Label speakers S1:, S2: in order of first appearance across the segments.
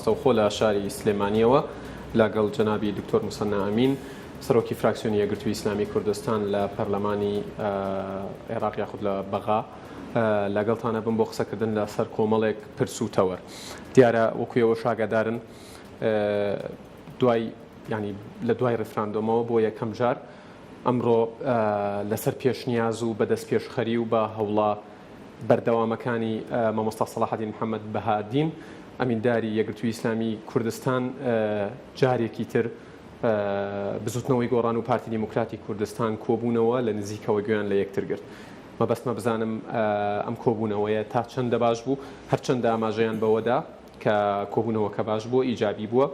S1: ڕاستەوخۆ لە شاری سلێمانیەوە لەگەڵ جەنابی دکتۆر موسەننا ئەمین سەرۆکی فراکسیۆنی یەکگرتووی ئیسلامی کوردستان لە پەرلەمانی عێراق یاخود لە بەغا لەگەڵتانە بم بۆ قسەکردن لەسەر کۆمەڵێک پرس و تەوەر. دیارە وەکو ئێوەش ئاگادارن دوای یانی لە دوای ڕیفراندۆمەوە بۆ یەکەم جار ئەمڕۆ لەسەر پێشنیاز و بە دەستپێشخەری و بە هەوڵە بەردەوامەکانی مامۆستا سەڵاحەدین محەمەد بەهادین ئەمینداری یەکگرتووی ئیسلامی کوردستان جارێکی تر بزوتنەوەی گۆڕان و پارتی دیموکراتی کوردستان کۆبوونەوە لە نزیکەوە گوێیان لە یەکتر گرت. مەبەستمە بزانم ئەم کۆبوونەوەیە تا چەندە باش بوو، هەرچەندە ئاماژەیان بەوەدا کە کۆبوونەوەکە باش بووە، ئیجابی بووە،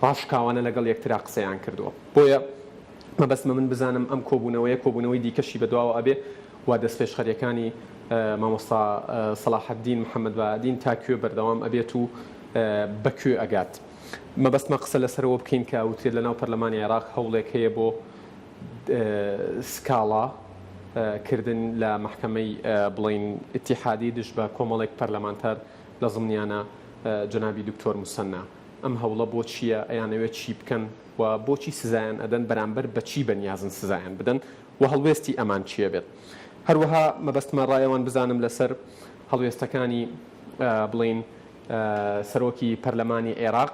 S1: ڕاشکاوانە لەگەڵ یەکترا قسەیان کردووە. بۆیە مەبەستمە من بزانم ئەم کۆبوونەوەیە کۆبوونەوەی دیکەشی بەدواوە ئەبێ و دەستپێشخەرییەکانی مامۆستا سەڵاحەدین محەمەد بەهادین تا کوێ بەردەوام ئەبێت و بە کوێ ئەگات. مەبەستمە قسە لەسەرەوە بکەین کە ئەوترێت لەناو پەرلەمانی عێراق هەوڵێک هەیە بۆ سکاڵا کردن لە مەحکەمەی بڵێین ئیتیحادی دژ بە کۆمەڵێک پەرلەمانتار لە زمنیانە جەنابی دکتۆر موسەننا ئەم هەوڵە بۆ چییە ئەیانەوێت چی بکەن و بۆچی سزایان ئەدەن بەرامبەر بە چی بەنیازن سزایان بدەن و هەڵوێستی ئەمان چییە بێت هەروەها مەبەستمە ڕای ئەوان بزانم لەسەر هەڵوێستەکانی بڵێین سەرۆکی پەرلەمانی عێراق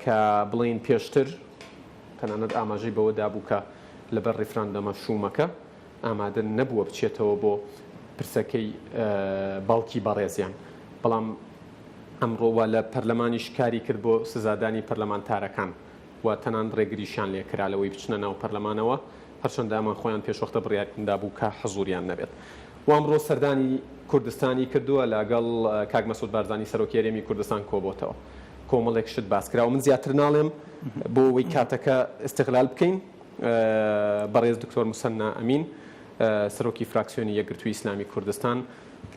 S1: کە بڵێین پێشتر تەنانەت ئاماژەی بەوە دابوو کە لەبەر ڕیفراندەمە شوومەکە ئامادە نەبووە بچێتەوە بۆ پرسەکەی باوکی بەڕێزیان، بەڵام ئەمڕۆ وا لە پەرلەمانیش کاری کرد بۆ سزادانی پەرلەمانتارەکان و تەنان ڕێگریشیان لێ کرا لەوەی بچنە ناو پەرلەمانەوە، هەرچەندە ئەمان خۆیان پێشوەختە بڕیاریان دابوو کە حزووریان نەبێت و ئەمڕۆ سەردانی کوردستانی کردووە لەگەڵ کاک مەسعود بارزانی سەرۆکی هەرێمی کوردستان کۆبۆتەوە. کۆمەڵێک شت باس کراوە من زیاتر ناڵێم بۆ ئەوەی کاتەکە ئیستغلال بکەین بەڕێز دکتۆر موسەننا ئەمین سەرۆکی فراکسیۆنی یەکگرتووی ئیسلامی کوردستان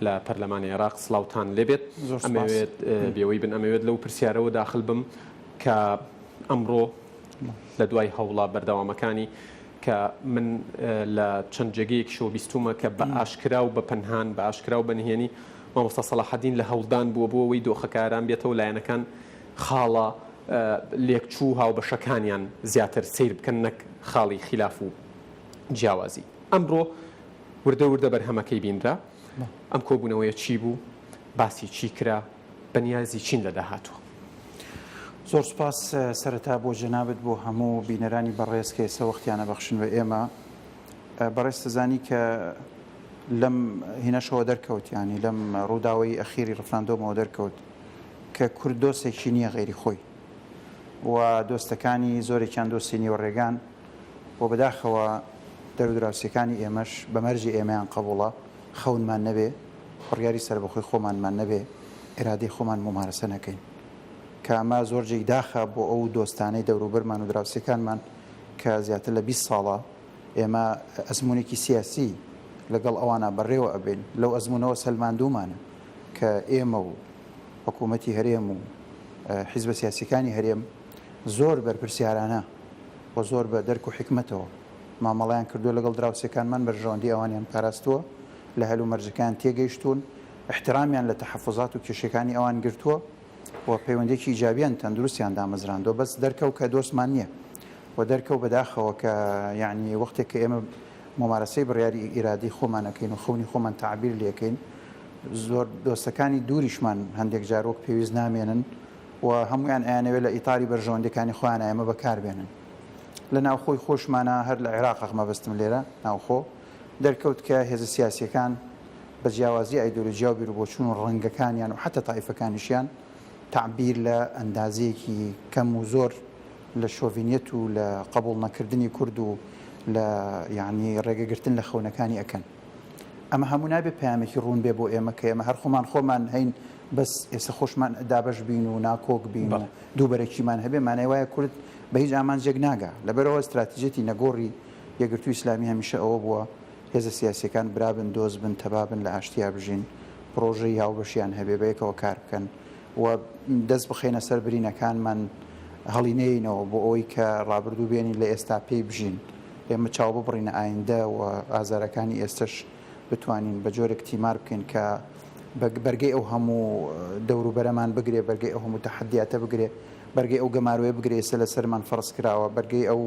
S1: لە پەرلەمانی عێراق سڵاوتان لێبێت ئەمەوێت بێوەی بن ئەمەوێت لەو پرسیارەوە داخل بم کە ئەمڕۆ لە دوای هەوڵە بەردەوامەکانی کە من لە چەند جێگەیەکیشەوە بیستوومە کە بە ئاشکرا و بە پەنهان، بە ئاشکرا و بە نهێنی مامۆستا سەڵاحەدین لە هەوڵدان بووە بۆ ئەوەی دۆخەکە ئارام بێتەوە لایەنەکان خاڵە لێکچوو و هاوبەشەکانیان زیاتر سەیر بکەن نەک خاڵی خیلاف و جیاوازی. ئەمڕۆ وردە وردە بەرهەمەکەی بینرا. ئەم کۆبوونەوەیە چی بوو؟ باسی چی کرا؟ بەنیازی چین لە داهاتوو؟
S2: زۆر سوپاس سەرەتا بۆ جەنابت بۆ هەموو بینەرانی بەڕێز کە ئێستا وەختیان ئەبەخشن بە ئێمە. بەڕێز دەزانی کە لەم هینەشەوە دەرکەوت یانی لەم ڕووداوەی ئەخیری ڕفراندۆمەوە دەرکەوت کە کورد دۆستێکی نییە غەیری خۆی و دۆستەکانی زۆرێکیان دۆستی نیوە ڕێگان و بەداخەوە دەرودراوسێکانی ئێمەش بە مەرجی ئێمەیان قەبوڵە خەونمان نەبێ بڕیاری سەربەخۆی خۆمانمان نەبێ ئیرادەی خۆمان مومارەسە نەکەین کە ئەمە زۆر جێی داخە بۆ ئەو دۆستانەی دەوروبەرمان و دراوسێکانمان کە زیاتر لە 20 ساڵە ئێمە ئەزموونێکی سیاسی لەگەڵ ئەوانە بەڕێوە ئەبەین لەو ئەزموونەوە سەلماندوومانە کە ئێمە و حکوومەتی هەرێم و حیزبە سیاسیەکانی هەرێم زۆر بەرپرسیارانە و زۆر بە دەرک و حیکمەتەوە مامەڵەیان کردووە لەگەڵ دراوسێکانمان بەرژەوەندی ئەوانیان پاراستووە لە هەلومەرجەکان تێگەیشتوون، ئیحترامیان لە تەحەفوزات و کێشەکانی ئەوان گرتووە و پەیوەندییەکی ئیجابیان تەندروستیان دامەزراندووە، بەس دەرکەو کە دۆستمان نییە و دەرکەو بەداخەوە کە یەعنی وەختێک کە ئێمە مومارەسەی بڕیاری ئیرادەی خۆمان ئەکەین و خەونی خۆمان تەعبیر لێکەین زۆر دۆستەکانی دووریشمان هەندێک جار وەک پێویست نامێنن و هەموویان ئەیانەوێت لە ئیتاری بەرژەوەندیەکانی خۆیان ئێمە بەکاربێنن لە ناوخۆی خۆشمانە هەر لە عێراق مەبەستم لێرە ناوخۆ دەرکەوت کە هێزە سیاسییەکان بە جیاوازی ئایدۆلۆجیا و بیروبۆچوون و ڕەنگەکانیان و حەتا تائیفەکانیشیان تەعبیر لە ئەندازەیەکی کەم و زۆر لە شۆڤینیەت و لە قەبووڵ نەکردنی کورد و لە یانی ڕێگەگرتن لە خەونەکانی ئەکەن. ئەمە هەموو نابێ پەیامێکی ڕوون بێ بۆ ئێمە کە ئێمە هەر خۆمان خۆمان هەین بەس ئێستا خۆشمان دابەش بین و ناکۆک بین و دووبەرەکیمان هەبێ مانای وایە کورد بە هیچ ئامانجێک ناگا. لەبەرئەوە ستراتیجیەتی نەگۆڕی یەکگرتووی ئیسلامی هەمیشە ئەوە بووە هێزە سیاسییەکان برا بن، دۆست بن، تەبا بن، لە ئاشتییا بژین، پڕۆژەی هاوبەشیان هەبێ، بەیەکەوە کار بکەن و دەست بخەینە سەر برینەکانمان هەڵینەیەینەوە بۆ ئەوەی کە ڕابردوو بێنین لە ئێستا پێی بژین. ئێمە چاو ببڕینە ئایندە و ئازارەکانی ئێستەش بتوانین بە جۆرێک تیمار بکەین کە. بەرگەی ئەو هەموو دەوروبەرەمان بگرێ، بەرگەی ئەو هەموو تەحەدیاتە بگرێ، بەرگەی ئەو گەمارۆیە بگرێ ئێستا لەسەرمان فەرز کراوە، بەرگەی ئەو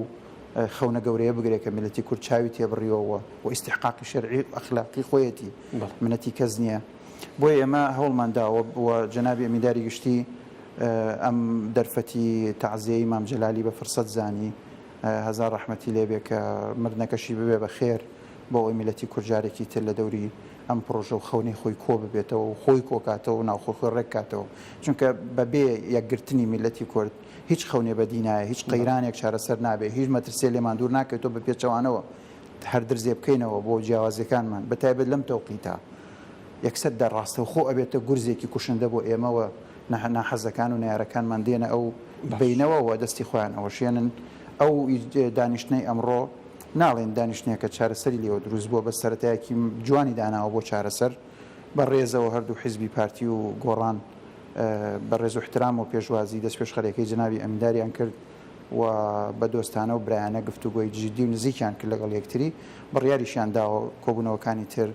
S2: خەونە گەورەیە بگرێ کە میللەتی کورد چاوی تێبڕیوە و و ئیستیحقاقی شەرعی و ئەخلاقی خۆیەتی، منەتی کەس نییە. بۆیە ئێمە هەوڵمان داوە و جەنابی ئەمینداری گشتی ئەم دەرفەتی تەعزیەی مام جەلالی بە فرسەت زانی، هەزار ڕەحمەتی لێ بێ کە مردنەکەشی ببێ بە خێر بۆ ئەوەی میللەتی کورد جارێکی تر لە دەوری ئەم پڕۆژە و خەونەی خۆی کۆ ببێتەوە و خۆی کۆکاتەوە و ناوخۆی خۆی ڕێک کاتەوە چونکە بە بێ یەکگرتنی میللەتی کورد هیچ خەونێ بەدی نایە هیچ قەیرانێک چارەسەر نابێ هیچ مەترسیە لێمان دوور ناکەوێتەوە بە پێچەوانەوە هەر درزێ بکەینەوە بۆ جیاوازیەکانمان بە تایبەت لەم تەوقیتە یەکسەر دە ڕاستەوخۆ ئەبێتە گورزێکی کوشندە بۆ ئێمە و ناحەزەکان و نەیارەکانمان دێنە ئەو بەینەوە و دەستی خۆیان ئەوەشێنن ئەو دانیشتنەی ئەمڕۆ ناڵێن دانیشتنێکە چارەسەری لێوە دروست بووە، بەس سەرەتایەکی جوانی داناوە بۆ چارەسەر. بە ڕێزەوە هەردوو حیزبی پارتی و گۆڕان بە ڕێز و احترامەوە پێشوازی دەستپێشخەریەکەی جەنابی ئەمینداریان کرد و بە دۆستانە و برایانە گفتوگۆی جیدی و نزیکیان کرد لەگەڵ یەکتری، بڕیاریشیان داوە کۆبوونەوەکانی تر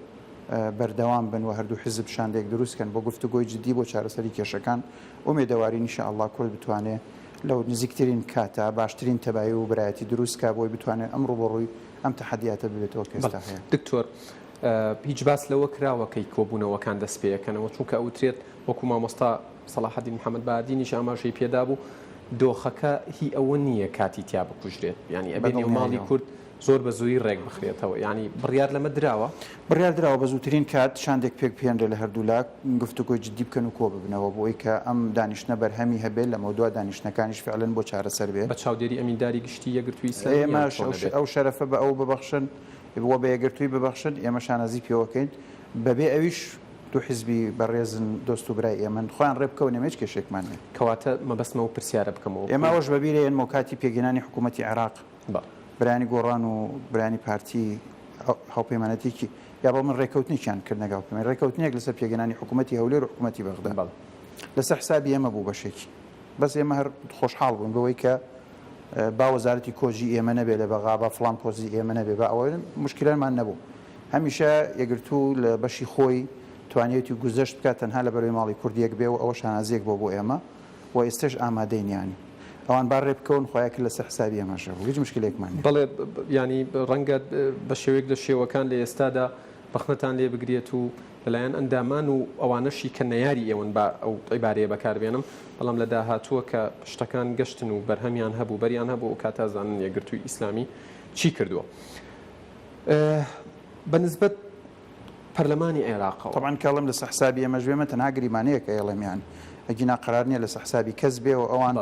S2: بەردەوام بن و هەردوو حیزب شاندێک دروست کەن بۆ گفتوگۆی جدی بۆ چارەسەری کێشەکان. ئومێدەوارین ان شاء اللە کورد بتوانێ لەو نزیکترین کاتا باشترین تەبایی و برایەتی دروست کا بۆی بتوانێت ئەم ڕووبەڕووی ئەم تەحەدیاتە ببێتەوە کە ئێستا هەیە.
S1: دکتۆر هیچ باس لەوە کراوە کەی کۆبوونەوەکان دەست پێیەکەنەوە چونکە ئەوترێت وەکو مامۆستا سەڵاحەدین محەمەد بەهادینیش ئاماژەی پێدابوو دۆخەکە هی ئەوە نییە کاتی تیا بکوژرێت یانی ئەبێ نێوماڵی کورد زۆر بە زوویی ڕێک بخرێتەوە یانی بڕیار لەمە دراوە؟
S2: بڕیار دراوە بە زووترین کات شاندێک پێک بهێنرێ لە هەردوولا گفتوگۆی جدی بکەن و کۆ ببنەوە بۆ ئەوەی کە ئەم دانیشتنە بەرهەمی هەبێ لەمەودوا دانیشتنەکانیش فعلەن بۆ چارەسەر بێ.
S1: بە چاودێری ئەمینداری گشتی یەکگرتووی ئیسلامی یان
S2: ئێمەش
S1: چۆن ئەبێت؟
S2: ئەو شەرەفە بە ئەو ببەخشن و بە یەکگرتووی ببەخشن ئێمە شانازی پێوەکەین بەبێ ئەویش دوو حیزبی بەڕێزن دۆست و برای ئێمەن خۆیان ڕێ بکەون ئێمە هیچ کێشەیەکمان نیە.
S1: کەواتە مەبەستمە ئەو پرسیارە بکەمەوە
S2: ئێمە ئەوەش بەبیر ئەیەنمەوە کاتی پێکهێنانی حکوومەتی عێراق برایانی گۆڕان و برایانی پارتی هاوپەیمانەتێکی یا بۆ من ڕێکەوتنێکیان کرد نەک هاوپەیمانی ڕێکەوتنێک لەسەر پێکهێنانی حکوومەتی هەولێر و حکوومەتی بەغدا لەسەر حسابی ئێمە بوو بەشێکی بەس ئێمە هەر خۆشحاڵ بووین بەوەی کە با وەزارەتی کۆچی ئێمە نەبێ لە بەغا با فڵان پۆستی ئێمە نەبێ با ئەوە مشکلەمان نەبوو هەمیشە یەکگرتوو لە بەشی خۆی توانیویەتی گوزەشت بکات تەنها لە بەرەی ماڵی کورد یەک بێ و ئەوە شانازیەک بۆ بۆ ئێمە و ئێستەش ئامادەین یانی ئەوان با ڕێ بکەون خوایە کرد لەسەر حسابی ئێمەش هەبوو هیچ مشکلەیەکمان نیە.
S1: بەڵێ یانی ڕەنگە بە شێوەیەک لە شێوەکان لە ئێستادا ڕەخنەتان لێ بگرێت و لەلایەن ئەندامان و ئەوانەشی کە نەیاری ئێوەن با ئەو عیبارەیە بەکار بێنم بەڵام لە داهاتووە کە شتەکان گەشتن و بەرهەمیان هەبوو بەریان هەبوو ئەو کاتە ئەزانن یەکگرتووی ئیسلامی چی کردووە بە نسبەت پەرلەمانی عێراقەوە.
S2: تەبعەن کە ئەڵێم لەسەر حسابی ئێمەش بێ من تەنها گریمانەیەک ئەیڵێم یان ئەگینا قەرار نیە لەسەر حسابی کەس بێ و ئەوان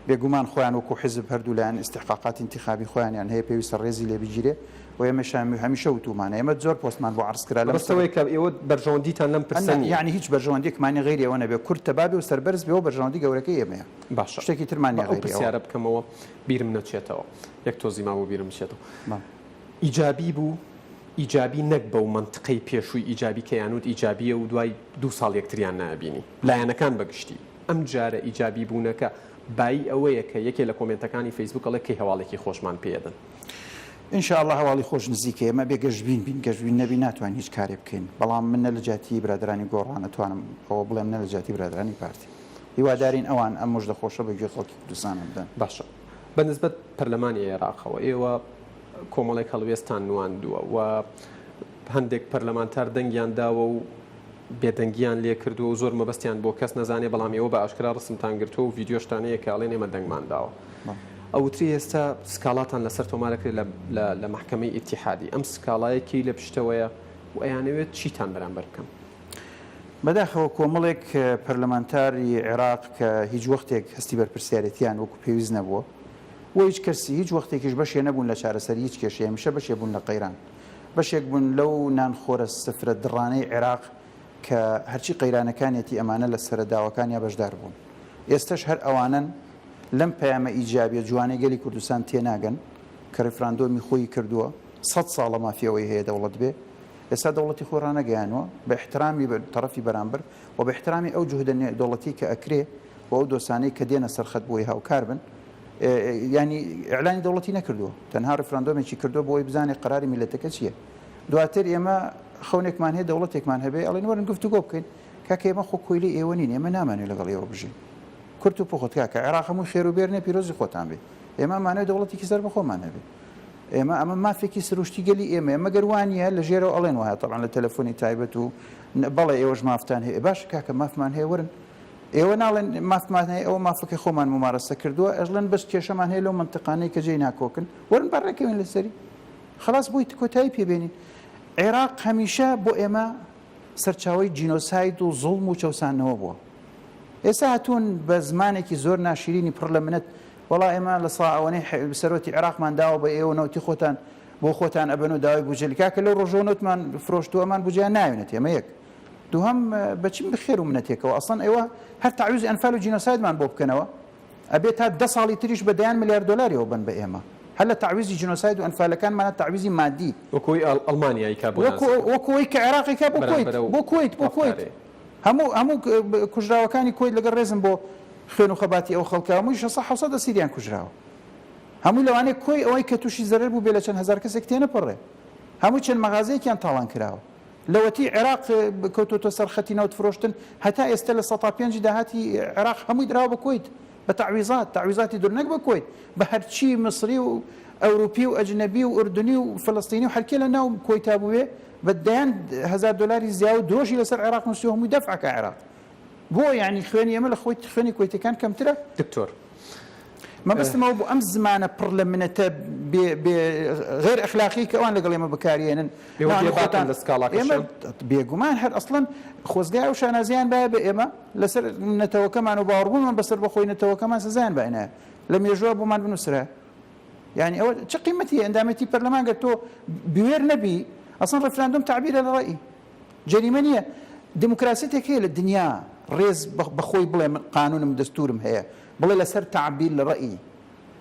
S2: بێگومان خۆیان وەکو حزب هەردوو لایەن ئیستحقاقاتی ئینتیخابی خۆیانیان هەیە پێویستە ڕێزی لێ بگیرێ و ئێمەش هەمیشە وتوومانە ئێمە زۆر پۆستمان بۆ عەرز کرا لەم
S1: مەبەست ئەوەیە کە ئێوە بەرژەوەندیتان لەم پرسە نیە.
S2: یانی هیچ بەرژەوەندیەکمان نیە غەیری ئەوە نەبێ کورد تەبا بێ و سەربەرز بێ و بەرژەوەندی گەورەکەی ئێمەیە
S1: باشە
S2: شتێکی ترمان
S1: با
S2: نیە
S1: ئەو
S2: غەیری ئەوە.
S1: پرسیارە بکەمەوە بیرم نەچێتەوە یەک تۆزی مابوو بیرم بچێتەوە ئیجابی بوو ئیجابی نەک بەو مەنتقەی پێشووی ئیجابی کە یانوت ئیجابیە و دوای دوو ساڵ یەکتریان نابینی لایەنەکان بە گشتی ئەم جارە ئیجابی بوونەکە بایی ئەوەیە کە یەکێ لە کۆمێنتەکانی فەیسبوک ئەڵێ کەی هەواڵێکی خۆشمان پێ ئەدەن.
S2: ان شاء اللە هەواڵی خۆش نزیکە ئێمە ئەبێ گەشبین بین گەشبین نەبین ناتوانین هیچ کارێ بکەین بەڵام من نە لە جیاتی برادەرانی گۆڕان ئەتوانم ئەوە بڵێم نە لە جیاتی برادەرانی پارتی هیوادارین ئەوان ئەم مژدە خۆشە بە گوێی خەڵکی کوردستان بدەن.
S1: باشە بە نسبەت پەرلەمانی عێراقەوە ئێوە کۆمەڵێک هەڵوێستان نواندووە و هەندێک پەرلەمانتار دەنگیان داوە و بێدەنگیان لێ کردووە و زۆر مەبەستیان بۆ کەس نەزانێ بەڵام ئێوە بە ئاشکرا ڕسمتان گرتووە و ڤیدیۆشتان هەیە کە ئەڵێن ئێمە دەنگمان داوە ئەوتری ئێستا سکاڵاتان لەسەر تۆمارەکرێت لە مەحکەمەی ئیتیحادی ئەم سکاڵایە کێی لە پشتەوەیە و ئەیانەوێت چیتان بەرامبەر بکەن؟
S2: بەداخەوە کۆمەڵێک پەرلەمانتاری عێراق کە هیچ وەختێک هەستی بەرپرسیارێتیان وەکو پێویست نەبووە و هیچ کەس هیچ وەختێکیش بەشێ نەبوون لە چارەسەری هیچ کێشەی هەمیشە بەشێ بوون لە قەیران بەشێک بوون لەو نانخۆرە سفرە دڕانەی عێراق کە هەرچی قەیرانەکانیەتی ئەمانە لە سەرە داوەکانیا بەشدار بوون ئێستەش هەر ئەوانەن لەم پەیامە ئیجابیە جوانەی گەلی کوردستان تێناگەن کە ڕیفراندۆمی خۆی کردووە سەد ساڵە مافی ئەوەی هەیە دەوڵەت بێ ئێستا دەوڵەتی خۆی ڕانەگەیانوە بە ئیحترامی تەڕەفی بەرامبەر و بە ئیحترامی ئەو جوهدە نێودەوڵەتی کە ئەکرێ و ئەو دۆستانەی کە دێنە سەر خەت بۆی هاوکار بن یانی ئیعلانی دەوڵەتی نەکردووە تەنها ڕیفراندۆمێکی کردووە بۆ ئەوەی بزانێ قەراری میللەتەکە چییە دواتر ئێمە خەونێکمان هەیە دەوڵەتێکمان هەبێ ئەڵێن وەرن گفتوگۆ بکەین. کاکە ئێمە خۆ کۆیلەی ئێوە نین ئێمە نامانەوێت لەگەڵ ئێوە بژین کورت و پوخت کاکە عێراق هەمووی خێر و بێر نیە پیرۆزی خۆتان بێ ئێمە ئەمانەوێت دەوڵەتێکی سەربەخۆمان هەبێ ئێمە ئەمە مافێکی سروشتی گەلی ئێمەیە مەگەر وانە لە ژێرەوە ئەڵێن وایە تەبعەن لە تەلەفۆنی تایبەت و بەڵێ ئێوەش مافتان هەیە باشە کاکە مافمان هەیە وەرن ئێوە ناڵێن مافمان هەیە ئەوە مافەکەی خۆمان ممارەسە کردووە ئەژڵێن بەس کێشەمان هەیە لەو منتقانەی کە جێی ناکۆکن وەرن با ڕێکەوین لەسەری خلاص بۆی کۆتایی پێبێنین عێراق هەمیشە بۆ ئێمە سەرچاوەی جینۆساید و زوڵم و چەوساندنەوە بووە. ئێستا هاتوون بە زمانێکی زۆر ناشیرینی پڕ لە منەت وەڵا ئێمە لە سا ئەوەنەی سەرۆتی عێراقمان داوە بە ئێوە نەوتی خۆتان بۆ خۆتان ئەبەن و داوای بوجە کاکە لەو ڕۆژەوە نەوتمان فرۆشتووە ئەمان بوجەیان ناوێنێت ئێمە یەک دووهەم بە چی خێر و منەتێکەوە ئەسڵەن ئێوە هەر تەعویزی ئەنفال و جینۆسایدمان بۆ بکەنەوە ئەبێ تا دە ساڵی تریش بە دەیان ملیار دۆلاریەوە بن بە ئێمە هەر لە تەعویزی جینۆساید و ئەنفالەکانمانە تەعویزی مادی.
S1: وەکو ئەوەی ئەڵمانیا ئەیکا بۆ
S2: نازیەکان. وەکو ئەوەی کە عێراق ئەیکا بۆ کوەیت بۆ کوەیت بۆ کوەیت هەموو هەموو کوژراوەکانی کوەیت لەگەڵ ڕێزم بۆ خوێن و خەباتی ئەو خەڵکە هەمووی شەسە حەوسەد ئەسیریان کوژراوە هەمووی لەوانەیە کۆی ئەوەی کە تووشی زەرەر بوو بێ لە چەند هەزار کەسێک تێنەپەڕێ هەموو چەند مەغازەیەکیان تاڵان کراوە لەوەتی عێراق کەوتۆتە سەر خەتی نەوت فرۆشتن هەتا ئێستە لە سەتا پێنجی داهاتی عێراق هەمووی دراوە بە کوەیت بە تەعویزات تەعویزاتی دوور نەک بە کوەیت بە هەرچی میسری و ئەوروپی و ئەجنەبی و ئوردنی و فلستینی و هەرکێ لە ناو کوەیتا بووێ بە دەیان هەزار دۆلاری زیاو درۆژی لەسەر عێراق نووسیوە هەمووی دەفعەکە عێراق بۆ یعنی خوێنی ئێمە لە خۆی خوێنی کوەیتەکان کەمترە؟
S1: دکتۆر.
S2: مەبەستم ئەوە بوو ئەم زمانە پڕ لە منەتە بێ بێ غێر ئەخلاقی کە ئەوان لەگەڵ ئێمە بەکاریێنن
S1: ئێوە بێباکن لە سکاڵاکەشیان؟
S2: بێگومان هەر ئەسڵەن خۆزگا ئەو شانازیان باە بە ئێمە لەسەر نەتەوەکەمان و باوەڕبوونمان بەسەر بەخۆی نەتەوەکەمان سزایان باینایە لە مێژووە بۆمان بنووسرا یعنی ئەوە چ قیمەتی ئەندامێتی پەرلەمان گەر تۆ بوێر نەبی ئەسڵەن ڕیفراندۆم تەعبیرە لە ڕەئی جەریمە نییە دیموکراسیەتێک هەیە لە دنیا ڕێز بەخۆی بڵێ من قانونم دەستورم هەیە بڵێ لەسەر تەعبیر لە ڕەئی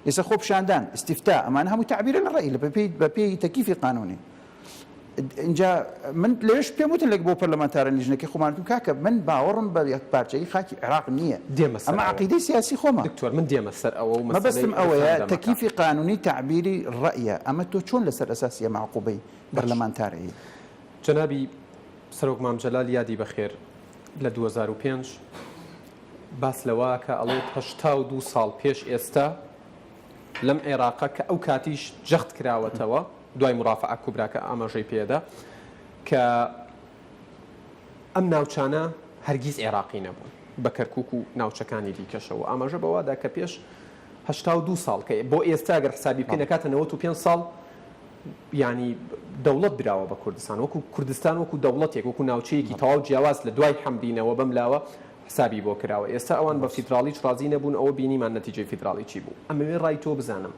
S2: ئێستا خۆپیشاندان ئیستیفتا ئەمانە هەمووی تەعبیرە لە ڕەئی لە بەپێی بەپێی تەکیفی قانونی اینجا من لەوێش پێم وتن لەک بۆ پەرلەمانتارە لیژنەکەی خۆمان وتم کاکە من باوەڕم بە یەکپارچەیی خاکی عێراق نییە
S1: دێمە سەر
S2: ئەمە
S1: ئەوە
S2: عەقیدەی سیاسی خۆمە
S1: دکتۆر من دێمە سەر ئەوە و مەسەلەی
S2: مەبەستم ئەوەیە
S1: ڕیفراندەمەکە
S2: تەکیفی قانونی تەعبیری ڕەئیە ئەمە تۆ چۆن لەسەر ئەساسی ئەمە عقوبەی
S1: باش
S2: پەرلەمانتار ئەیەی؟
S1: جەنابی سەرۆک مام جەلال یادی بەخێر لە 2005 باس لەوە ئەکا ئەڵێت 82 ساڵ پێش ئێستا لەم عێراقە کە ئەو کاتیش جەخت کراوەتەوە دوای مورافەعە کوبرا کە ئاماژەی پێدا کە ئەم ناوچانە هەرگیز عێراقی نەبوون بە کەرکک و ناوچەکانی دیکەشەوە ئاماژە بەوەدا کە پێش 82 ساڵ کە بۆ ئێستا گەر حسابی بکەین ئەکاتە 95 ساڵ یانی دەوڵەت دراوە بە کوردستان وەکو کوردستان وەکو دەوڵەتێک وەکو ناوچەیەکی تەواو جیاواز لە دوای حەمرینەوە بەم لاوە حسابی بۆ کراوە ئێستا ئەوان بە فیدراڵیش ڕازی نەبوون ئەوە بینیمان نەتیجەی فیدراڵی چی بوو ئەمەوێ ڕای تۆ بزانم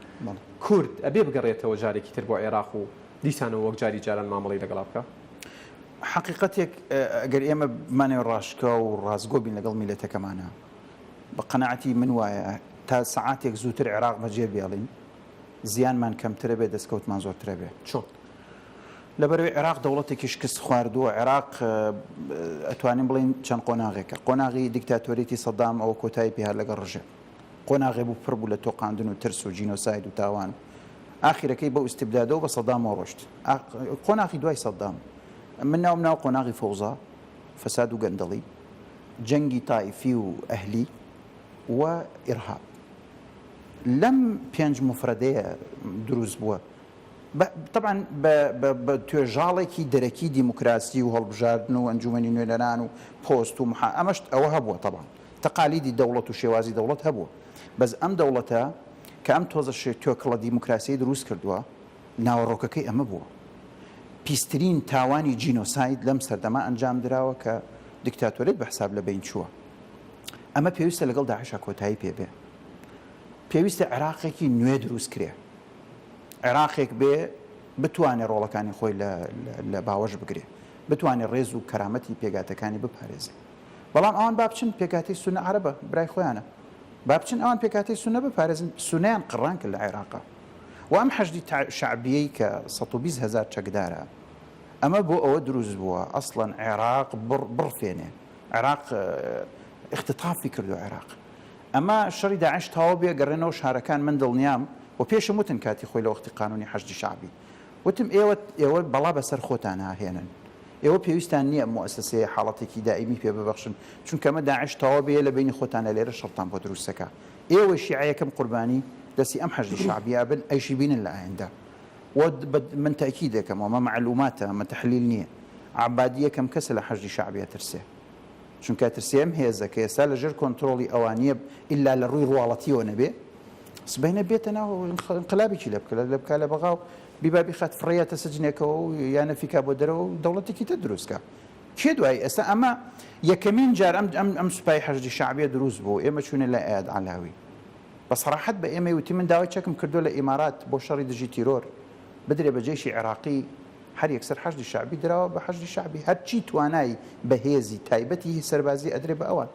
S1: کورد ئەبێ بگەڕێتەوە جارێکی تر بۆ عێراق و دیسانەوە وەک جاری جاران مامەڵەی لەگەڵا بکا؟
S2: حەقیقەتێک ئەگەر ئێمە بمانەوێ ڕاشکاو و ڕاستگۆ بین لەگەڵ میللەتەکەمانا بە قەناعەتی من وایە تا سەعاتێک زووتر عێراق بەجێ بێڵین زیانمان کەمترە بێ دەستکەوتمان زۆرترە بێ.
S1: چۆن؟
S2: لەبەرئەوەی عێراق دەوڵەتێکی شکست خواردووە، عێراق ئەتوانین بڵێین چەند قۆناغێکە، قۆناغی دیکتاتۆریەتی سەدام ئەوە کۆتایی پێهات لەگەڵ ڕژێم، قۆناغێ بوو پڕ بوو لە تۆقاندن و ترس و جینۆساید و تاوان، ئاخیرەکەی بەو ئیستیبدادەوە بە سەدامەوە ڕۆشت. قۆناغی دوای سەدام من ناوم ناوە قۆناغی فەوزا، فەساد و گەندەڵی، جەنگی تائیفی و ئەهلی و ئیرهاب. لەم پێنج موفرەدەیە دروست بووە تەبعەن بە توێژاڵێکی دەرەکی دیموکراسی و هەڵبژاردن و ئەنجومەنی نوێنەران و پۆست و محا ئەمەش ئەوە هەبووە تەبعەن تەقالیدی دەوڵەت و شێوازی دەوڵەت هەبووە بەس ئەم دەوڵەتە کە ئەم تۆزە توێکڵە دیموکراسیەی دروست کردووە ناوەڕۆکەکەی ئەمە بووە پیسترین تاوانی جینۆساید لەم سەردەما ئەنجام دراوە کە دیکتاتۆریەت بە حساب لە بەین چووە ئەمە پێویستە لەگەڵ داعشا کۆتایی پێ بێ پێویستە عێراقێکی نوێ دروست کرێ عێراقێک بێ بتوانێ ڕۆڵەکانی خۆی لە باوەش بگرێ بتوانێ ڕێز و کەرامەتی پێگاتەکانی بپارێزێ بەڵام ئەوان با بچن پێکاتی سونە عەرەبە برای خۆیانە با بچن ئەوان پێکاتی سونە بپارێزن سونیان قڕان کرد لە عێراقا و ئەم حەشدی شەعبیەی کە 120 هزار چەکدارە ئەمە بۆ ئەوە دروست بووە ئەسڵەن عێراق بڕفێنێ عێراق ئیختتافی کردوە عێراق ئەمە شەڕی داعش تەواو بێ گەڕێنەوە شارەکان من دڵنیام و پێشم وتن کاتی خۆی لە وەختی قانونی حەشدی شەعبی وتم ئێوە ئێوە بەڵا بەسەر خۆتان هاهێنن. ئێوە پێویستان نییە ئەم موئەسەسەیە حاڵەتێکی دائیمی پێ ببەخشن، چونکە ئەمە داعش تەواو بێ لە بەینی خۆتانە لێرە شەڕتان بۆ دروست ئەکا. ئێوەی شیعە یەکەم قوربانی دەستی ئەم حەشدی شەعبیە ئەبن، ئەیشی بینن لە ئایندە. و من تەئکید ئەکەمەوە ئەمە مەعلوماتە، ئەمە تەحلیل نییە. عەبادی یەکەم کەسە لە حەشدی شەعبی ئەترسێ. چونکە ئەترسێ ئەم هێزە کە ئێستا لە ژێر کۆنترۆڵی ئەوانییە ئیلا لە ڕووی ڕواڵەتییەوە نەبێ، سبەینێ بێتە ناو ئینقلابێکی لێ بکا لە بکا لە بەغا و بیبا بیخات فڕێیاتە سجنێکەوە و یا نەفیکا بۆ دەرەوە و دەوڵەتێکی تر دروست کا. کێ دوایی ئێستا ئەمە یەکەمین جار ئەم ئەم ئەم سوپای حەشدی شەعبیە دروست بوو ئێمە چووینە لای ئەیاد عەلاوی بە سەراحەت بە ئێمەی وتی من داوای چەکم کردووە لە ئیمارات بۆ شەڕی دژی تیرۆر بدرێ بە جەیشی عێراقی هەر یەکسەر حەشدی شەعبی دراوە بە حەشدی شەعبی هەرچی توانای بەهێزی تایبەتی سەربازی ئەدرێ بە ئەوان.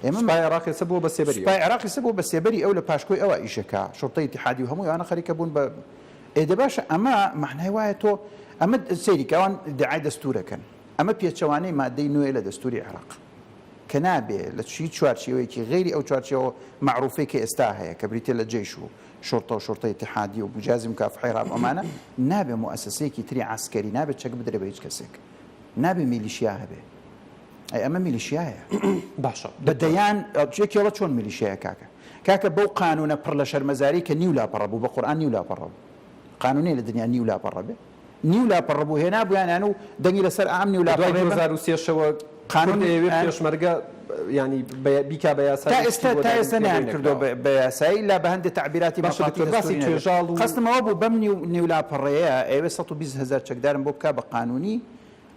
S1: ئێمە سوپای عێراق ئێستا بووە بە سێبەری ئەو.
S2: سوپای عێراق ئێستا بووە بە سێبەری ئەو لە پاشکۆی ئەوا ئیش ئەکا، شوڕتەی ئیتیحادی و هەموو ئەوانە خەریکە بوون بە ئێ دە باشە ئەمە مەعنای وایە تۆ ئەمە سەیری کە ئەوان ئیدعای دەستوور ئەکەن ئەمە پێچەوانەی مادەی نۆیە لە دەستووری عێراق کە نابێ لە هیچ چوارچێوەیەکی غەیری ئەو چوارچێوە مەعروفەی کە ئێستا هەیە کە بریتیە لە جەیش و شوڕتە و شوڕتەی ئیتیحادی و جیهازی مکافحەی ڕاب ئەمانە نابێ موئەسەسەیەکی تری عەسکەری نابێ چەک بدرێ بە هیچ کەسێک نابێ میلیشیا هەبێ. ئەی ئەمە میلیشیایە
S1: باشە
S2: بە دەیان یەکێڵە چۆن میلیشیایە کاکە کاکە بەو قانونە پڕ لە شەرمەزاری کە نیو لاپەڕە بوو بە قورئان نیو لاپەڕە بوو قانونەی لە دنیا نیو لاپەڕە بێ نیو لاپەڕە بوو هێنا بوویانیان و دەنگی لەسەر ئەم نیو
S1: لاپەڕەیە دوای 2003 شەوە قانون دەیەوێت پێشمەرگە ینی بیکا بە یاسا
S2: تا ئێستا تا ئێستا نەیان کردو بە یاسایی لا بە هەندێک تەعبیراتی
S1: باشە دکتۆر باسی توێژاڵ و
S2: قەستم ئەوە بوو بەم نیو نیو لاپەڕەیە ئەیەوێ 120 هەزار چەکدارم بۆ بکا بە قانونی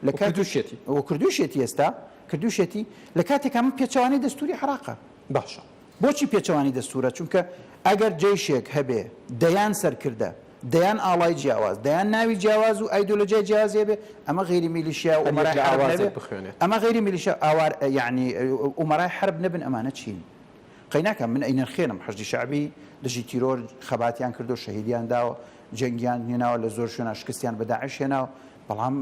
S2: لە
S1: کاتی کردوشیەتی.
S2: و کردوشیەتی ئێستا کردوشیەتی لە کاتێکا من پێچەوانەی دەستوری عێراقە.
S1: باشە.
S2: بۆچی پێچەوانەی دەستورە؟ چونکە ئەگەر جەیشێک هەبێ دەیان سەرکردە، دەیان ئاڵای جیاواز، دەیان ناوی جیاواز و ئایدۆلۆجیای جیاوازی هەبێ، ئەمە غەیری میلیشیا و
S1: هەر یەک
S2: ئومەرای
S1: لە
S2: حەرب
S1: ئاوازێک
S2: نەبێ،
S1: بخوێنێت.
S2: ئەمە غەیری میلیشیا ئاوار یەعنی ئومەرای حەرب نەبن ئەمانە چین؟ قەیناکا من ئەینرخێنم حەشدی شەعبی دژی تیرۆر خەباتیان کردوە شەهیدیان داوە جەنگیان هێناوە لە زۆر شوێنا شکستیان بە داعش هێناوە بەڵام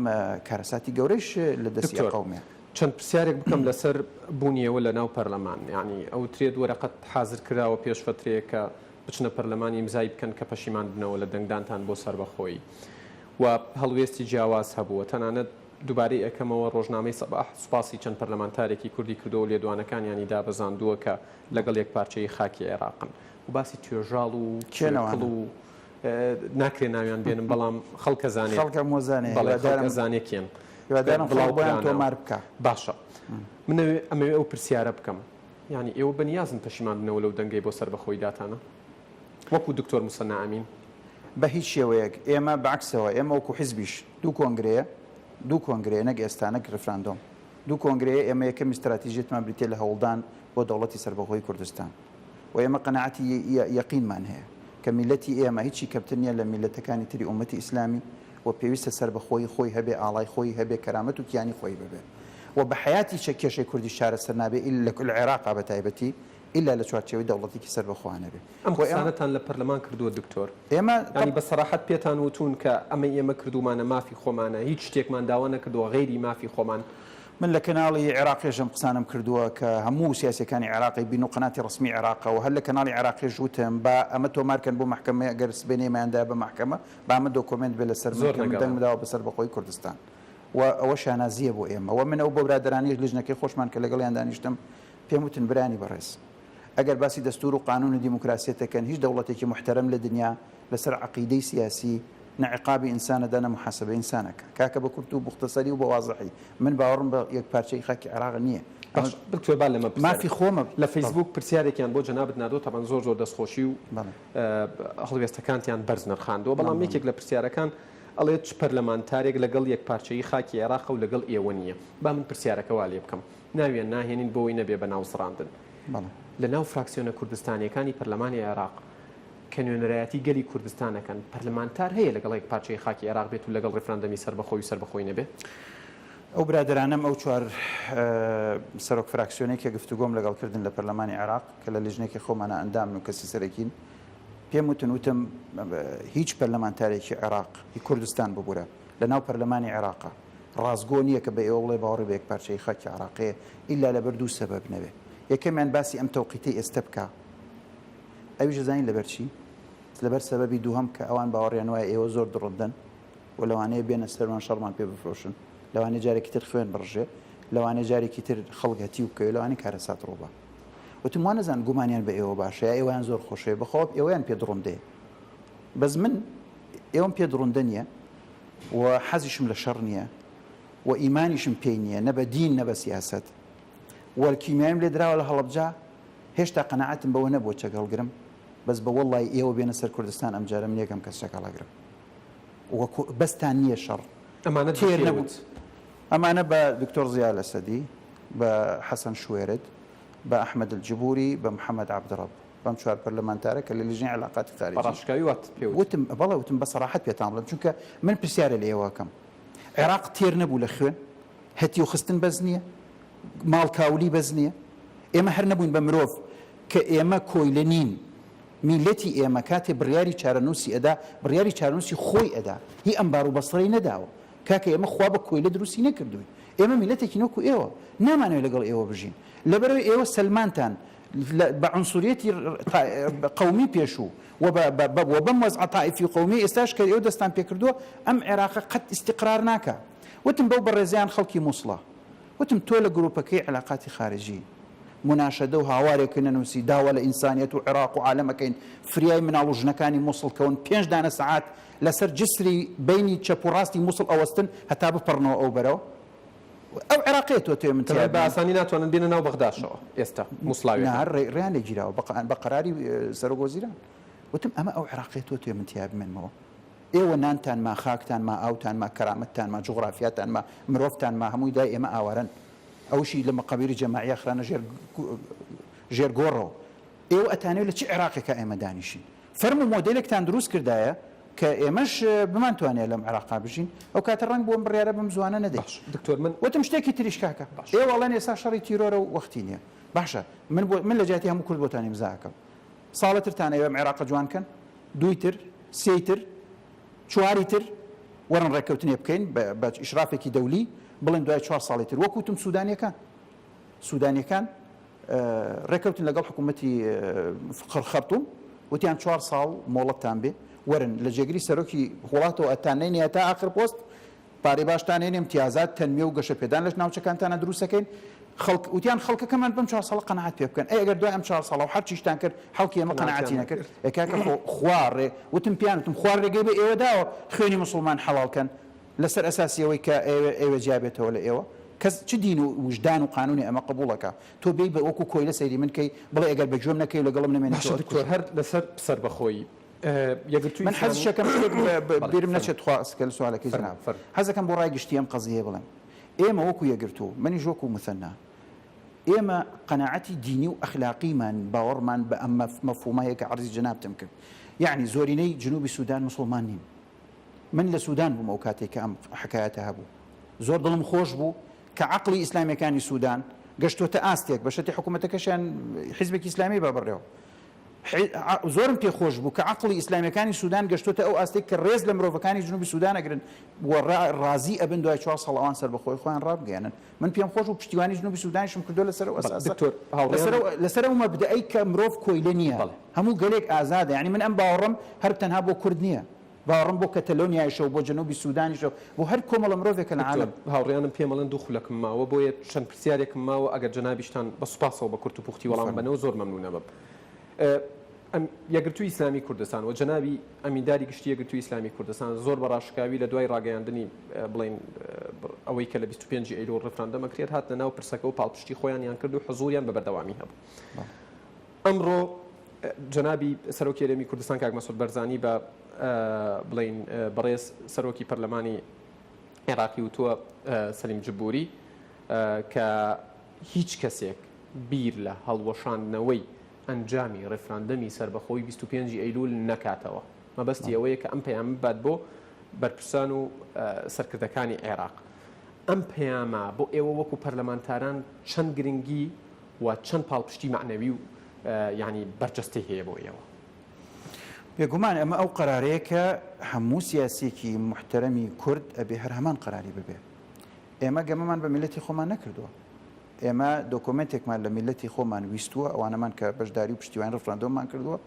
S2: کارەساتی گەورەیش لە دەستی
S1: دکتۆر
S2: ئەقەومێ.
S1: چەند پرسیارێک بکەم لەسەر بوونی ئێوە لە ناو پەرلەمان یانی ئەوترێت وەرەقەت حازر کراوە پێش فەترەیەک کە بچنە پەرلەمان ئیمزای بکەن کە پەشیمان بنەوە لە دەنگدانتان بۆ سەربەخۆیی و هەڵوێستی جیاواز هەبووە تەنانەت دووبارەی ئەکەمەوە ڕۆژنامەی سەباح سوپاسی چەند پەرلەمانتارێکی کوردی کردووە و لێدوانەکانیانی دابەزاندووە کە لەگەڵ یەکپارچەیی خاکی عێراقن و باسی توێژاڵ و
S2: کێن
S1: توێکڵ
S2: ئەوانە؟
S1: و ناکرێ ناویان بێنم بەڵام خەڵک ئەزانێ
S2: خەڵک هەموو ئەزانێ
S1: بەڵێ خەڵک
S2: هیوادارم
S1: ئەزانێ کێن
S2: هیوادارم خەڵک
S1: بڵاو
S2: بۆیان
S1: کرانەوە
S2: تۆمار بکا.
S1: باشە من ئەوێ ئەمەوێ ئەو پرسیارە بکەم یانی ئێوە بەنیازن پەشیمان بنەوە لەو دەنگەی بۆ سەربەخۆیی داتانە وەکوو دکتۆر موسەننا ئەمین؟
S2: بە هیچ شێوەیەک ئێمە بە عەکسەوە ئێمە وەکوو حیزبیش دوو کۆنگرەیە دوو کۆنگرەیە نەک ئێستا نەک ڕیفراندۆم دوو کۆنگرەیە ئێمە یەکەم ئیستراتیژیەتمان بریتیە لە هەوڵدان بۆ دەوڵەتی سەربەخۆی کوردستان و ئێمە قەناعەتی یەقینمان هەیە کە میللەتی ئێمە هیچی کەمتر نیە لە میللەتەکانی تری ئوممەتی ئیسلامی و پێویستە سەربەخۆیی خۆی هەبێ ئاڵای خۆی هەبێ کەرامەت و کیانی خۆی ببێ و بە حەیاتی چە کێشەی کوردیش چارەسەر نابێ ئیلا لە عێراقا بە تایبەتی ئیلا لە چوارچێوەی دەوڵەتێکی سەربەخۆا نەبێ.
S1: ئەم
S2: خۆ ئێمە.
S1: قسانەتان لە پەرلەمان کردووە دکتۆر؟
S2: ئێمە
S1: یانی بە سەراحەت پێتان وتوون کە ئەمەی ئێمە کردوومانە مافی خۆمانە، هیچ شتێکمان داوا نەکردووە غەیری مافی خۆمان.
S2: من لە کەناڵی عێراقیش ئەم قسانەم کردووە کە هەموو سیاسیەکانی عێراق ئەیبین و قەناتی ڕەسمی عێراقە و هەر لە کەناڵی عێراقیش وتم با ئەمە تۆمار کەن بۆ مەحکەمە ئەگەر سبەینێ ئێمەیان دایە بە مەحکەمە با ئەمە دۆکۆمێنت بێ لەسەر من
S1: زۆر
S2: کە من
S1: نەگەڕام.
S2: دەنگم داوە بە سەربەخۆیی کوردستان و ئەوە شانازییە بۆ ئێمە و من ئەو بۆ برادەرانیش لیژنەکەی خۆشمان کە لەگەڵیان دانیشتم پێم وتن برایانی بەڕێز ئەگەر باسی دەستوور و قانوون و دیموکراسیەت دەکەن هیچ دەوڵەتێکی موحتەرەم لە دنیا لەسەر عەقیدەی سیاسی نە عیقابی ئینسان ئەدا نە موحاسەبەی ئینسان ئەکا. کاکە بە کورت و موختەسەری و بە وازحی من باوەڕم بە یەکپارچەیی خاکی عێراق نییە. ئەمە
S1: باش دکتۆر با لەمە پرسیارێک
S2: مافی خۆمە.
S1: لە فەیسبووک پرسیارێکیان بۆ جەنابت ناردووە تەبعەن زۆر زۆر دەستخۆشی و
S2: بەڵێ.
S1: هەڵوێستەکانتیان بەرز نرخاندووە بەڵام
S2: مەمنوونم.
S1: یەکێک لە پرسیارەکان ئەڵێ چ پەرلەمانتارێک لەگەڵ یەکپارچەیی خاکی عێراقە و لەگەڵ ئێوە نییە؟ با من پرسیارەکە وا لێ بکەم ناویان ناهێنین بۆوەی نەبێ بە ناوزڕاندن.
S2: بەڵێ.
S1: لە ناو فراکسیۆنە کوردستانییەکانی پەرلەمانی عێراق کە نوێنەرایەتی گەلی کوردستان ئەکەن، پەرلەمانتار هەیە لەگەڵ یەکپارچەیی خاکی عێراق بێت و لەگەڵ ڕیفراندەمی سەربەخۆی و سەربەخۆی نەبێ؟
S2: ئەو برادەرانەم ئەو چوار سەرۆک فراکسیۆنەی کە گفتوگۆم لەگەڵ کردن لە پەرلەمانی عێراق کە لە لیژنەکەی خۆمانا ئەندامن و کەسی سەرەکین پێم وتن وتم هیچ پەرلەمانتارێکی عێراق هی کوردستان ببورە لە ناو پەرلەمانی عێراقا ڕاستگۆ نییە کە بە ئێوە بڵێ باوەڕی بە یەکپارچەیی خاکی عێراق هەیە ئیلا لەبەر دوو سەبەب نەبێ یەکەمیان باسی ئەم تەوقیتەی ئێستە بکا ئەویش ئەزانی لەبەر چی؟ لەبەر سەبەبی دووهەم کە ئەوان باوەڕیان وایە ئێوە زۆر دڕندەن و لەوانەیە بێنە سەرمان شەڕمان پێ بفرۆشن. لەوانەیە جارێکی تر خوێن بڕژێ، لەوانەیە جارێکی تر خەڵک هەتیو بکەوێ، لەوانەیە کارەسات ڕووبا. وتم وا نەزانم گومانیان بە ئێوە باشە یا ئێوەیان زۆر خۆشەوێ، بەخوا ئێوەیان پێ دڕندەیە. بەس من ئێوەم پێ دڕندە نییە و حەزیشم لە شەڕ نییە و ئیمانیشم پێی نییە نە بە دین نە بە سیاسەت و کیمیایم لێ دراوە لە هەڵەبجە هێشتا قەناعەتم بەوە نەبووە چەک هەڵگرم بەس بە وەڵڵای ئێوە بێنە سەر کوردستان ئەمجارە من یەکەم کەس چەک هەڵەگرم وەکو بەستان نییە شەڕ
S1: ئەمانەت بە
S2: تێر
S1: کێ
S2: نەبوو
S1: وت؟
S2: ئەمانە بە دکتۆر زیا لەسەدی، بە حەسەن شوێرد، بە ئەحمەد الجبوری، بە محەمەد عەبدڕەب، بەم چوار پەرلەمانتارە کە لە لیژنەی عەلاقاتی
S1: بە
S2: خارجی.
S1: ڕاشکاوی وات پێ وت؟
S2: وتم بەڵێ وتم بە سەراحەت پێتان بڵێم چونکە من پرسیارێ لە ئێوە ئەکەم عێراق تێر نەبوو لە خوێن؟ هەتیو خستن بەس نییە؟ ماڵ کاولی بەس نییە؟ ئێمە هەر نەبووین بە مرۆڤ کە ئێمە کۆیلە نین میللەتی ئێمە کاتێ بڕیاری چارەنووسی ئەدا، بڕیاری چارەنووسی خۆی ئەدا، هی ئەنبار و بەسرەی نەداوە. کاکە ئێمە خوا بە کۆیلە دروستی نەکردووین. ئێمە میللەتێکین وەکو ئێوە. نامانەوێ لەگەڵ ئێوە بژین. لەبەرئەوەی ئێوە سەلمانتان بە عونسوریەتی قەومی پێشوو و و بەم وەزعە تائیفی و قەومیەی ئێستاش کە ئێوە دەستتان پێکردووە، ئەم عێراقە قەت ئیستیقرار ناکا. وتم بەو بەڕێزەیان خەڵکی موسڵە. وتم تۆ لە گروپەکەی علاقاتی خارجی موناشەدە و هاوارێک نەنوسی داوا لە ئینسانیەت و عێراق و عالەم ئەکەین فریای مناڵ و ژنەکانی موسڵ کەون پێنج دانە سەعات لەسەر جسری بەینی چەپ و ڕاستی موسڵ ئەوەستن هەتا بپەڕنەوە ئەو بەرەوە ئەو عێراقەیە تۆ تۆێ من تیا
S1: بە ئاسانی ناتوانن بێنە ناو بەغداشەوە ئێستا موسڵاویەکان.
S2: نا ڕێیان لێ گیراوە بە قەراری سەرۆک وەزیران وتم ئەمە ئەو عێراقەیە تۆ تۆێ من تیا بمێنمەوە. ئێوە نانتان ما، خاکتان ما، ئاوتان ما، کەرامەتتان ما، جوغرافیاتان ما، مرۆڤتان ما، هەمووی دای ئێمە ئاوارەن. ئەوشی لە مەقابیری جەماعییا خرانە ژێر ژێر گۆڕەوە. ئێوە ئەتانەوێ لە چ عێراقێکا ئێمە دانیشین؟ فەرموو مۆدێلێکتان دروست کردایە کە ئێمەش بمانتوانایە لەم عێراقا بژین، ئەو کاتە ڕەنگ بوو ئەم بڕیارە بەم زووانە نەدەین.
S1: باش دکتۆر من.
S2: وتم شتێکی تریش کاکە.
S1: باش.
S2: ئێوە ئەڵێن ئێستا شەڕی تیرۆرە و وەختی نییە. باشە من بۆ من لە جیاتی هەموو کورد بۆتان ئیمزا ئەکەم. ساڵە ترتان ئەوێ ئەم عێراقە جوان کەن، دووی تر، سێی تر، چواری تر، وەرن ڕێککەوتنێ بکەین بە ئیشرافێکی دەولی، بڵێن دوای چوار ساڵی تر، وەک وتم سودانیەکان، سودانیەکان ڕێککەوتن لەگەڵ حکوومەتی خەرتوم، وتیان چوار ساڵ مۆڵەتتان بێ، وەرن لە جێگری سەرۆکی وڵاتەوە ئەتاننێینێ هەتا ئاخر پۆست، پارەی باشتان هێنێ، امتیازات، تەنمیە و گەشەپێدان لە ناوچەکانتانا دروست ئەکەین، خەڵک، وتیان خەڵکەکەمان بەم چوار ساڵە قەناعەت پێ بکەن، ئەی ئەگەر دوای ئەم چوار ساڵە و هەر چیشتان کرد حەڵکی ئێمە قەناعەتی نەکرد، ئێ کاکە خۆ خوا ڕێ، وتم پێیان وتم خوا ڕێگەی بە ئێوە داوە خوێنی موسڵمان حەڵاڵ کەن لەسەر ئەساسی ئەوەی کە ئێوە ئێوە جیا بێتەوە لە ئێوە، کەس چ دین و وژدان و قانونێ ئەمە قبوڵ ئەکا، تۆ بێی بە وەکو کۆیلە سەیری من کەی بڵێ ئەگەر بە گوێم نەکەی و لەگەڵم نەمێنی تۆ
S1: باشە دکتۆر
S2: ئەتکوژم.
S1: هەر لەسەر سەربەخۆیی یەکگرتووی
S2: من
S1: ئیسلامی
S2: حەزشەکەم شتێک
S1: بەڵێ
S2: بیرم
S1: فەرموو.
S2: نەچێت تخوا سکەل سوالەکەی
S1: فەرموو
S2: جەناب
S1: فەرموو.
S2: حەزەکەم بۆ ڕای گشتی ئەم قەزیەیە بڵێم ئێمە وەکو یەکگرتوو منیش وەکو موثەنا ئێمە قەناعەتی دینی و ئەخلاقیمان باوەڕمان بە ئەم مەفهومە هەیە کە عەرزی جەنابتم کرد یەعنی زۆرینەی جنوبی سودان موسڵمان نین من لە سودان بووم ئەو کاتەی کە ئەم حەکایەتە هەبوو زۆر دڵم خۆش بوو کە عەقڵی ئیسلامیەکانی سودان گەشتۆتە ئاستێک بە شەرتی حکوومەتەکەشیان حیزبێکی ئیسلامی بە بڕێوە زۆرم پێ خۆش بوو کە عەقڵی ئیسلامیەکانی سودان گەشتۆتە ئەو ئاستەی کە ڕێز لە مرۆڤەکانی جنوبی سودان ئەگرن و ڕازی ئەبن دوای چوار ساڵ ئەوان سەربەخۆی خۆیان ڕابگەیەنن. من پێم خۆش بوو پشتیوانی جنوبی سودانیشم کردووە لەسەر ئەو ئەساسە،
S1: دکتۆر هاوڕێیان.
S2: لەسەر ئەو مەبدەئەی کە مرۆڤ کۆیلە نییە، هەموو گەلێک ئازادە. یانی من ئەم باوەڕەم هەر تەنها بۆ کورد نییە، باوەڕم بۆ کەتەلۆنیایشە و بۆ جنوبی سودانیشە و بۆ هەر کۆمەڵە مرۆڤێکە لە
S1: دکتۆر
S2: عالەم.
S1: هاوڕێیانم پێم ئەڵێن دوو خولەکم ماوە بۆیە چەند پرسیارێکم ماوە ئەگەر جەنابیشتان بە سوپاسەوە بە کورت و پوختی وەڵام
S2: فەرموو.
S1: بەنەوە زۆر مەمنوون ئەبم. یەکگرتووی ئیسلامی کوردستان و جەنابی ئەمینداری گشتی یەکگرتووی ئیسلامی کوردستان زۆر بە ڕاشکاوی لە دوای ڕاگەیاندنی بڵێین ئەوەی کە لە 25 ئەیلول ڕیفراندەم ئەکرێت هاتنە ناو پرسەکە و پاڵپشتی خۆیانیان کرد و حزوریان بە بەردەوامی هەبوو. ئەمڕۆ جەنابی سەرۆکی هەرێمی کوردستان کاک مەسعود بەرزانی بە بڵێین بەڕێز سەرۆکی پەرلەمانی عێراقی وتووە سەلیم جبوری کە هیچ کەسێک بیر لە هەڵوەشاندنەوەی ئەنجامی ڕێفراندەمی سەربەخۆی 25 ی ئەیلول نەکاتەوە. مەبەستی ئەوەیە کە ئەم پەیامە ببات بۆ بەرپرسان و سەرکردەکانی عێراق. ئەم پەیامە بۆ ئێوە وەکو پەرلەمانتاران چەند گرنگی و چەند پاڵپشتی مەعنەوی و یانی بەرجەستەی هەیە بۆ ئێوە؟
S2: بێگومان ئەمە ئەو قەرارەیە کە هەموو سیاسیەکی موحتەرەمی کورد ئەبێ هەر هەمان قەراری ببێ. ئێمە گەمەمان بە میللەتی خۆمان نەکردووە. ئێمە دۆکۆمێنتێکمان لە میللەتی خۆمان ویستووە، ئەوانەمان کە بەشداری و پشتیوانی ڕفراندۆممان کردووە،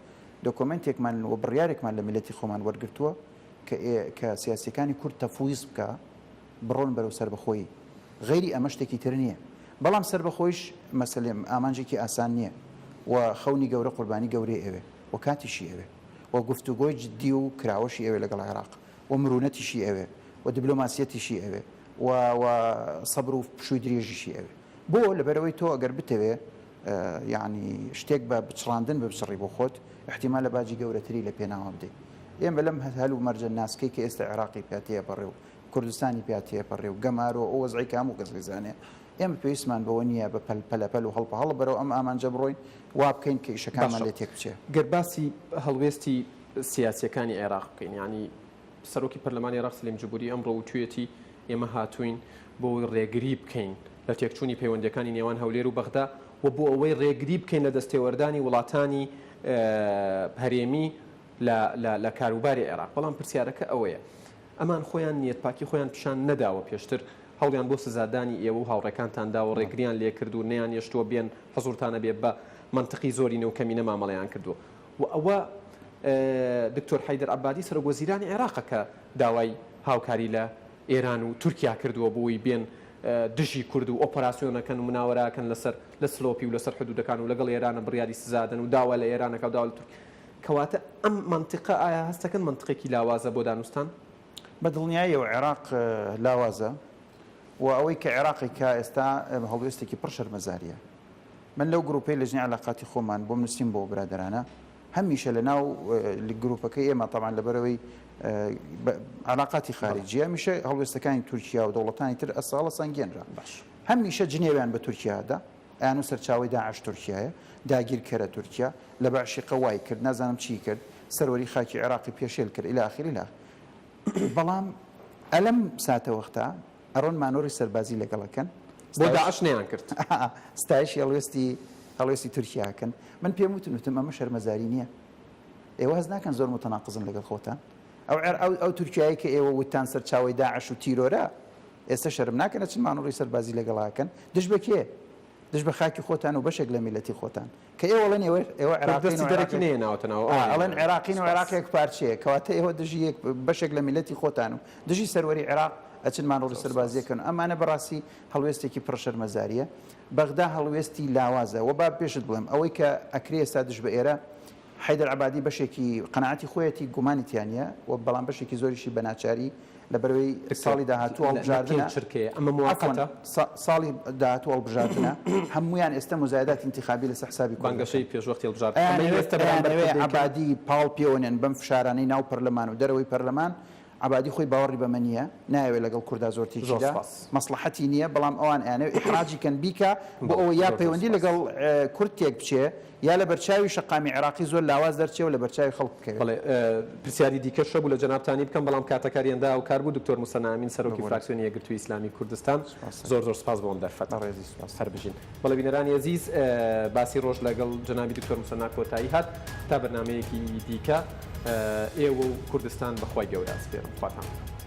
S2: دۆکۆمێنتێکمان و بڕیارێکمان لە میللەتی خۆمان وەرگرتووە کە کە سیاسیەکانی کورد تەفویز بکا. بڕۆن بەرەو سەربەخۆیی. غەیری ئەمە شتێکی تر نییە. بەڵام سەربەخۆیش مەسەلەی ئامانجێکی ئاسان نییە و خەونی گەورە قوربانی گەورەی ئەوێ و کاتیشی ئەوێ و گفتوگۆی جددی و کراوەشی ئەوێ لەگەڵ عێراق و مرونەتیشی ئەوێ و دبلۆماسیەتیشی ئەوێ و و سەبر و پشووی درێژیشی ئەوێ. بۆ؟ لەبەرئەوەی تۆ ئەگەر بتەوێ یەعنی شتێک بە بچڕاندن ببچڕی بۆ خۆت، ئیحتیمالە باجی گەورەتری لە پێناوە بدەی. ئێمە لەم هەل و مەرجە ناسکەی کە ئێستا عێراقی پیا تێئەپەڕێ و کوردستانی پیا تێئەپەڕێ و گەمارۆ ئەو وەزعەی کە هەموو کەس ئەیزانێ، ئێمە پێویستمان بەوە نییە بە پەل پەلەپەل و هەڵپەهەڵپ بەرەو ئەم ئامانجە بڕۆین، وا بکەین کە ئیشەکانمان
S1: باشە
S2: لێ تێک بچێ.
S1: گەر باسی هەڵوێستی سیاسییەکانی عێراق بکەین، یانی سەرۆکی پەرلەمانی عێراق سەلیم جبوری ئەمڕۆ وتویەتی، ئێمە هاتووین بۆ ئەوەی ڕێگری بکەین لە تێکچوونی پەیوەندییەکانی نێوان هەولێر و بەغدا و بۆ ئەوەی ڕێگری بکەین لە دەستێوەردانی وڵاتانی هەرێمی لە کاروباری عێراق. بەڵام پرسیارەکە ئەوەیە ئەمان خۆیان نیەتپاکی خۆیان پیشان نەداوە، پێشتر هەوڵیان بۆ سزادانی ئێوە و هاوڕێکانتان داوە، ڕێگریان لێکرد و نەیانهێشتووە بێن حزوورتان هەبێ، بە مەنتقی زۆرینە و کەمینە مامەڵەیان کردووە. و ئەوە دکتۆر حەیدەر عەبادی سەرۆک وەزیرانی عێراقە کە داوای هاوکاری لە ئێران و تورکیا کردووە بۆ ئەوەی بێن دژی کورد و ئۆپەراسیۆنەکەن و مناوەراکەن لەسەر لە سلۆپی و لەسەر حدودەکان و لەگەڵ ئێرانە بڕیاری سزادەن و داوا لە ئێرانەکە و داوا لە تورک کەواتە ئەم مەنتیقە ئایا هەستەکەن مەنتقێکی لاوازە بۆ دانوستان؟
S2: بە دڵنیاییەوە عێراق لاوازە و ئەوەی کە عێراقی کا ئێستا هەڵوێستێکی پڕ شەرمەزارییە. من لەو گروپەی لەجنەی عەلاقاتی خۆمان بۆم نوسیم بۆ برادەرانە هەمیشە لە ناو گروپەکەی ئێمە تەبعەن لەبەرئەوەی عەلاقاتی خارجیە هەمیشە هەڵوێستەکانی تورکیا و دەوڵەتانی تر ئەساڵە سەنگێنرا باش هەمیشە جنێویان بە تورکیا دا ئەیان و سەرچاوەی داعش تورکیایە داگیرکەرە تورکیا لە بەعشیقە وای کرد نازانم چی کرد سەروەری خاکی عێراقی پێشێل کرد الی آخر الی بەڵام ئەلەم ساتەوەختە ئەڕۆن مانۆڕی سەربازی لەگەڵ ئەکەن.
S1: بۆ داعش نەیان کرد.
S2: ستایشی هەڵوێستی هەڵوێستی تورکیا ئەکەن. من پێم وتن وتم ئەمە شەرمەزاری نییە. ئێوە هەست ناکەن زۆر موتەناقزن لەگەڵ خۆتان؟ ئەو عێر ئەو ئەو تورکیایەی کە ئێوە وتتان سەرچاوەی داعش و تیرۆرە، ئێستە شەرم ناکەن ئەچن مانۆڕی سەربازی لەگەڵ ئەکەن؟ دژ بە کێ؟ دژ بە خاکی خۆتان و بەشێک لە میللەتی خۆتان. کە ئێوە ئەڵێن ئێوە ئێوە
S1: کورد
S2: عێراقین
S1: دەستی
S2: و
S1: دەرەکی
S2: عێراقێک
S1: نەهێناوەتە ناوە
S2: ئا
S1: ئەوان
S2: ئەڵێن
S1: هێنایانە.
S2: عێراقین و
S1: سوپاس.
S2: عێراق یەک پارچەیە کەواتە ئێوە دژی یەک بەشێک لە میللەتی خۆتان و دژی سەروەری عێراق ئەچن مانۆڕی
S1: زۆر
S2: سەربازی
S1: سوپاس.
S2: ئەکەن و ئەمانە بەڕاستی هەڵوێستێکی پڕ شەرمەزاریە بەغدا هەڵوێستی لاوازە وە با پێشت بڵێم ئەوەی کە ئەکرێ ئێستا دژ بە ئێرە حەیدەر عەبادی بەشێکی قەناعەتی خۆیەتی گومانی تیا نیە و بەڵام بەشێکی زۆریشی بە ناچاری لەبەرئەوەی
S1: دکتۆر
S2: ساڵی داهاتوو
S1: لە لە
S2: هەڵبژاردنە
S1: پێنج چرکەیە ئەمە
S2: عەفوەن
S1: موەقەتە؟
S2: ساڵی داهاتوو هەڵبژاردنە هەموویان ئێستا موزایەداتی ئینتیخابی لەسەر حسابی کورد دەکەن
S1: بانگەشەی پێشوەختی هەڵبژاردن ئەمەی
S2: ئەیانەوێت
S1: ئێستا بەرامبەر
S2: ئەیانەوێ
S1: کورد دەیکەن؟
S2: عەبادی پاڵ پێوەنێن بەم فشارانەی ناو پەرلەمان و دەرەوەی پەرلەمان عەبادی خۆی باوەڕی بەمە نییە، نایەوێ لەگەڵ کوردا زۆر
S1: زۆر
S2: تێکیدا،
S1: سپاس.
S2: مەسڵەحەتی نییە، بەڵام ئەوان ئەیانەوێ ئیحراجی کەن بیکا بۆ
S1: بەڵێ
S2: ئەوەی یا
S1: زۆر زۆر
S2: پەیوەندی
S1: سپاس.
S2: لەگەڵ کورد تێک بچێ یا لەبەرچاوی شەقامی عێراقی زۆر لاواز دەرچێ و لەبەرچاوی خەڵک بکەوێ.
S1: بەڵێ پرسیاری دیکەش هەبوو لە جەنابتانی بکەم بەڵام کاتەکە هێندە هاوکار بوو دکتۆر موسەنا ئەمین سەرۆکی
S2: ببورە.
S1: فراکسیۆنی یەکگرتووی ئیسلامی کوردستان
S2: سپاس.
S1: زۆر زۆر سپاس بۆ ئەم دەرفەتە.
S2: بەڕێزی سپاس.
S1: هەر بژین. بەڵێ بینەرانی ئەزیز باسی ڕۆژ لەگەڵ جەنابی دکتۆر موسەنا کۆتایی هات تا بەرنامەیەکی دیکە ئێوە و کوردستان بە خوای گەورە ئەسپێرم خواتان لەگەڵ.